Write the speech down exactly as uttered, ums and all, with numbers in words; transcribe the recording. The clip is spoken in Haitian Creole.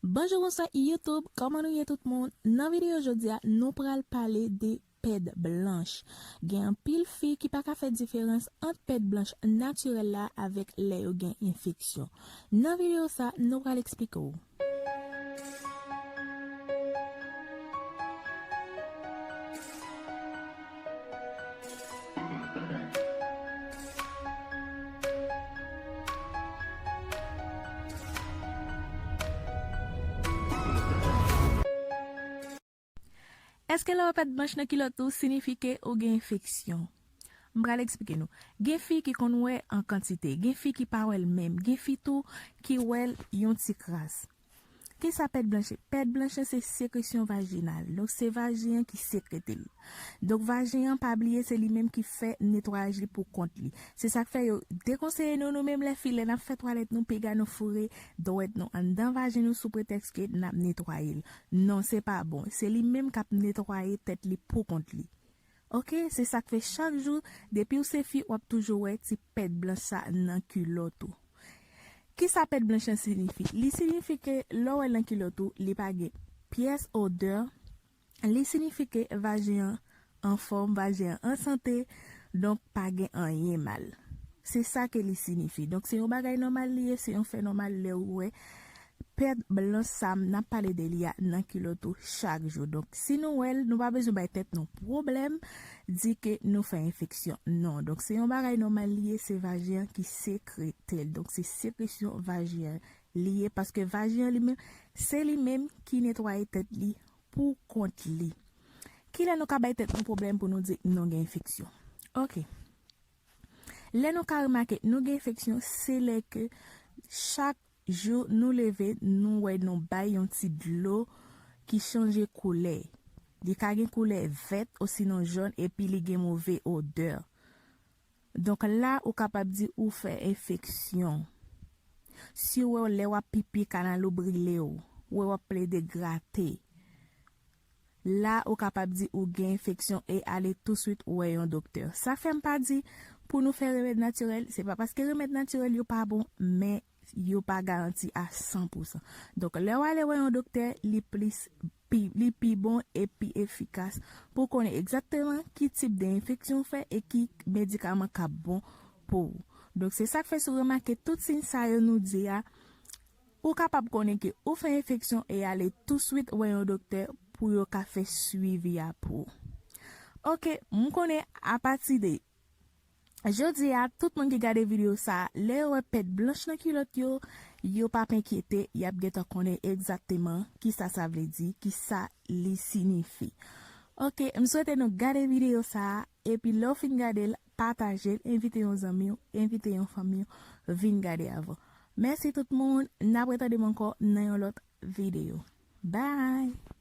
Bonjou, bonswa YouTube, kòman nou ye tout moun? Nan videyo jodi a, nou pral pale de pèd blanch. Gen anpil fi ki pa ka fè diferans ant pèd blanch natirèl la avèk lè yo gen enfeksyon. Nan videyo sa, nou pral eksplike w. Èske lè w pèd blanch nan kilòt ou siyifi ke ou gen enfeksyon? M pral eksplike nou. Gen fi ki konn wè an kantite, gen fi ki pa wè l menm, gen fi tou ki wè l yon ti kras. Kisa pèd blanch ye? Pèd blanch lan se sekresyon vajinal. Donk, se vajen an ki sekrete l. Donk, vajen an, pa bliye, se li menm ki fè netwayaj li pou kont li. Se sa k fè yo dekonseye nou, nou menm lè fi, lè n ap fè twalèt nou, piga nou foure dwèt nou anndan vajen nou sou pretèks ke n ap netwaye l. Non, se pa bon. Se li menm k ap netwaye tèt li pou kont li. Oke, se sa k fè chak jou, depi w se fi, w ap toujou wè ti pèd blanch sa nan kilòt ou. Kisa pèd blanch lan siyifi? Li siyifi ke lè w wè l nan kilòt ou, li pa gen pyès odè, li siyifi ke vajen an anfòm, vajen an an sante, donk pa gen anyen mal. Se sa ke li siyifi. Donk, se yon bagay nòmal li ye, se yon fè nòmal lè w wè pèd blanch sa n ap pale de li a nan kilòt ou chak jou. Donk, si nou wè l, nou pa bezwen bay tèt nou pwoblèm, di ke nou fè enfeksyon. Non, donk se yon bagay nòmal li ye, se vajen an ki sekrete l. Donk, se sekresyon vajen an li ye, paske vajen an li menm, se li menm ki netwaye tèt li pou kont li. Kilè nou ka bay tèt nou pwoblèm pou nou di nou gen enfeksyon? Oke. Lè nou ka remake nou gen enfeksyon, se lè ke chak jou nou leve, nou wè nou bay yon ti dlo ki chanje koulè. Li ka gen koulè vèt osinon jòn epi li gen move odè. Donk la, ou kapab di ou fè enfeksyon. Si w wè w lè w ap pipi, kanal ou brile w, ou wè w ap plede grate. La, ou kapab di ou gen enfeksyon e ale touswit wè yon doktè. Sa fè m pa di pou nou fè remèd natirèl, se pa paske remèd natirèl yo pa bon, men yo pa garanti a san pou san. Donk, lè w ale wè yon doktè, li plis, pi, li pi bon e pi efikas pou w konnen egzakteman ki tip de enfeksyon w fè e ki medikaman k ap bon pou ou. Donk, se sa k fè si w remake tout siy sa yo nou di a, ou kapab konnen ke ou fè enfeksyon e ale touswit wè yon doktè pou yo ka fè swivi a pou ou. Oke, m konnen apati de jodi a, tout moun ki gade videyo sa a, lè yo wè pèd blanch nan kilòt yo, yo p ap enkyete, y ap gentan konnen egzakteman kisa sa vle di, kisa li siyifi. Oke, m swete nou gade videyo sa a, epi lè w fin gade l, pataje l, envite yon zanmi w, envite yon fanmi w, vin gade avè w. Mèsi tout moun, n ap retande m ankò nan yon lòt videyo. Bye!